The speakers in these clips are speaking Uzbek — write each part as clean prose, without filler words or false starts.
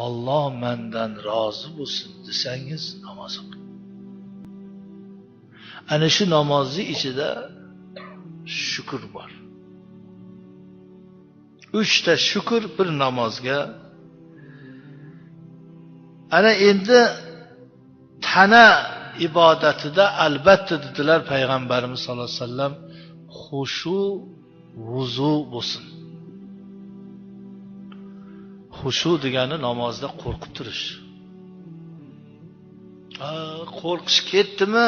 Alloh mendan rozi bo'lsin desangiz namoz o'qing. Ana shu namozning ichida shukr bor. 3 ta shukr bir namozga. Ana endi tana ibodatida albatta dedilar Payg'ambarimiz sollallohu alayhi vasallam, xushu vuzu bo'lsin. Xushu degani namozda qo'rqib turish. Qo'rqish ketdimi,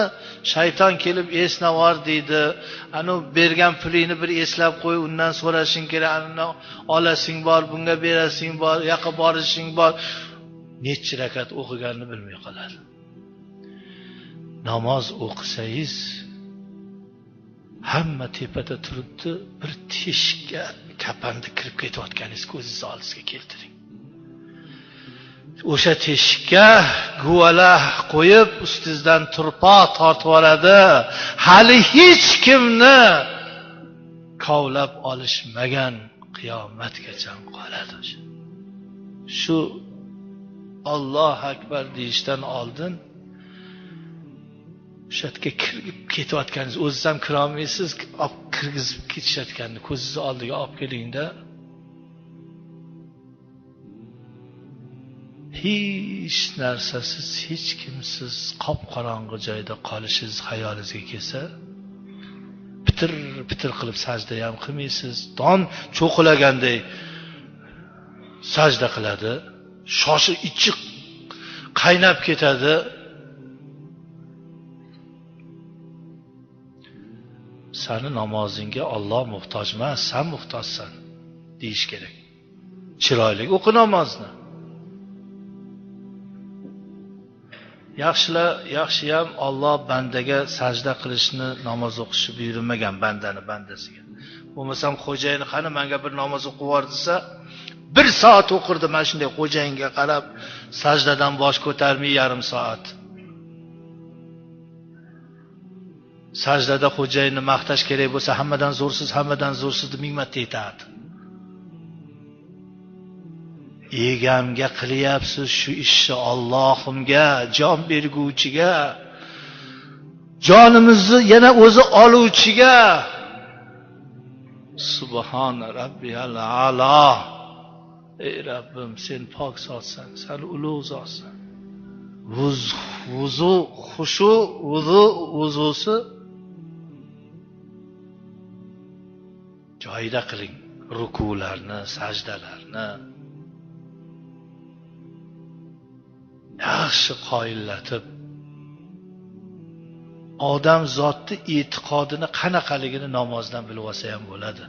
shayton kelib esnavor deydi. Anu bergan pulingni bir eslab qo'y, undan so'rashing kerak, anu olasing bor, bunga berasing bor, yoqqa borishing bor. Necha rakat o'qiganini bilmay qoladi. Namoz o'qisangiz hamma tepada turibdi, bir teshikka kapanda kirib ketayotganingiz ko'zingiz oldingizga keltiring. O'sha teshikka guvala qo'yib ustingizdan turpoq tortib oladi. Hali hech kimni kovlab olishmagan, qiyomatgacha qoladi o'sha. Shu Allohu akbar deyishdan oldin o'sha yerga kirib ketayotganingiz, o'zingiz ham kira olmaysiz, olib kirgizib ketishayotganini ko'zingiz oldiga olib kelingda, hech narsasiz, hech kimsiz qop-qorong'i joyda qolishingiz xayolingizga kelsa, pitir pitir qilib sajda ham qilmaysiz, don cho'qilaganday sajda qiladi, shoshi ichi qaynab ketadi. Sani namozingga Alloh muhtoj emas, sen muhtojsan deyish kerak. Chiroyli o'qi namozni. Yaxshilar, yaxshiyam Alloh bandaga sajda qilishni, namoz o'qishni buyurmagan bandani bandasiga. Bo'lmasam xo'jayini qani menga bir namoz o'qib yubor desa, 1 soat o'qirdi mana shunday xo'jayinga qarab, sajdadan bosh ko'tarmay yarim soat. Sajdada xo'jayinni maqtash kerak bo'lsa, hammadan zo'rsiz, hammadan zo'rsiz deb 1000 marta aytadi. Egamga qilyapsiz shu ishni, Allohimga, jon berguvchiga, jonimizni yana o'zi oluvchiga. Subhana rabbiyal a'la. Ey Rabbim, sen pok zotsan, sen ulug' zotsan. Vuzu, xushu, vuzu, vuzusi joyida qiling. Rukularni, sajdalarni yaxshi qoyillatib, odam zotni e'tiqodini qanaqaligini namozdan bilib olsa ham bo'ladi.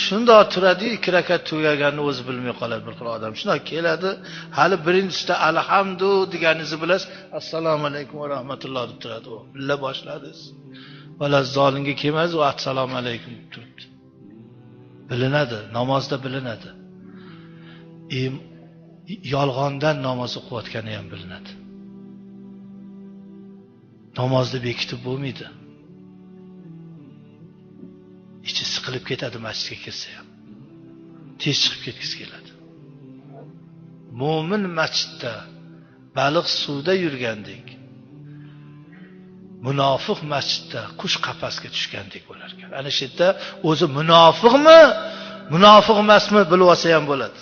Shundoq turadi, 2 rakat tugaganini o'zi bilmay qoladi bir xil odam. Shundoq keladi, hali birinchisida alhamdu deganingizni bilasiz, assalomu alaykum va rahmatulloh deb turadi. U billa boshladingiz. Vala zolimga kelmaz, u assalomu alaykum deb turibdi. Bilinadi, namozda bilinadi. Yolg'ondan namoz o'qiyotgani ham bilinadi. Namozni bekitib bo'lmaydi. Ichi siqilib ketadi masjidga kirsa ham. Tez chiqib ketgisi keladi. Mo'min masjidda baliq suvda yurgandek, munofiq masjidda qush qafasga tushgandek bo'lar ekan. Ana shu yerda o'zi munofiqmi, munofiq emasmi bilib olsa ham bo'ladi.